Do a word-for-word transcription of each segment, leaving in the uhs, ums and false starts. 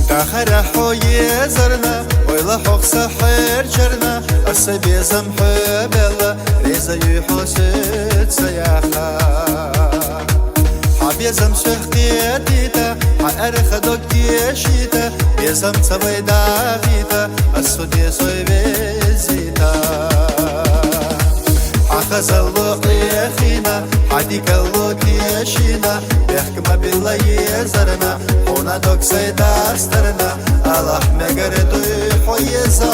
Дахара хьо езарна, ойла хьох са хьерчарна, аса безам хьо белла, реза юй хьо сецаяха. Хьа безам сехкетита, хьа арха дог тешита, безам цавай давита, ас судесой везита. Хьа хазалло эхина, хьа дикалло тешина, бехк ма билла езарна, хьона дог сай дастарна, Аллах мегар дуй хьо еза.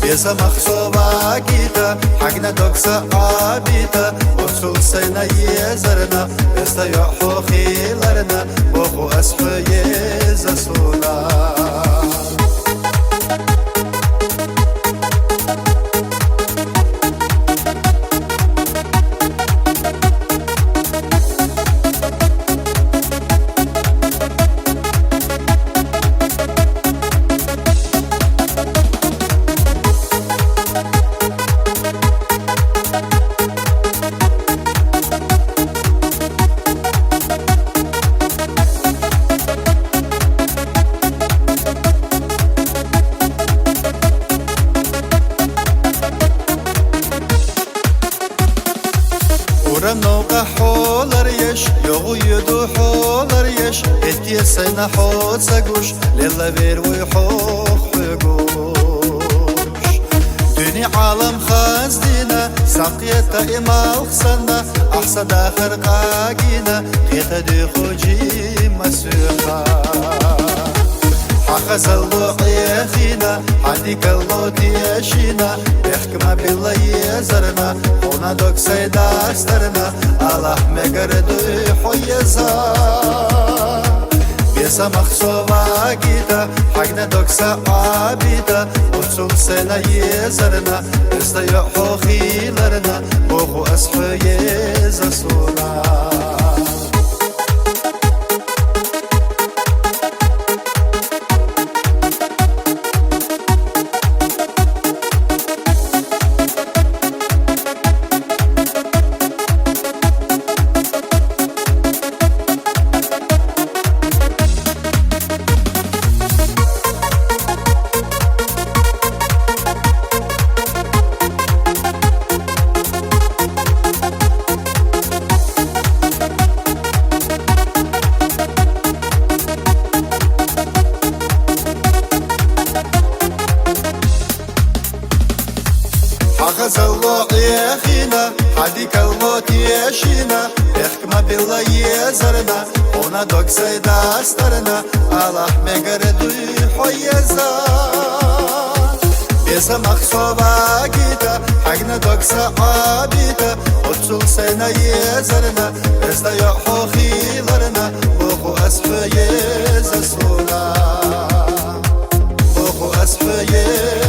Беза махсова гита, хьагна дог са абита, урсул сайна езарна, эста йо хьо хиларна, боху ас хьо еза суна. Урамнокъа хьолар еш, йогъу юду хьолар еш, эттие сайна хьо цагуш, лелла вер вуй хьох хьугуш. Дуьни Ӏалам хаздина, сакъета имал хсанна, ахса дахар къагина, хета дихуджи масуха. Хьа хазалло эхина, хьа дикалло тешина, бехк ма билла езарна, хьона дог сай дастарна, Аллах мегар дуй хьо еза. Беза махсова гита, хьагна дог са абита, урсул сайна езарна, эста йо хьо хиларна, боху ас хьо еза суна. Хьа хазалло эхина, хьа дикалло тешина, бехк ма билла езарна, хьона дог сай дастарна, Аллах мегар дуй хьо еза. Беза махсова гита, хьагна дог са абита, урсул сайна езарна, эста йо хьо хиларна, боху ас хьо еза суна. Боху ас хьо еза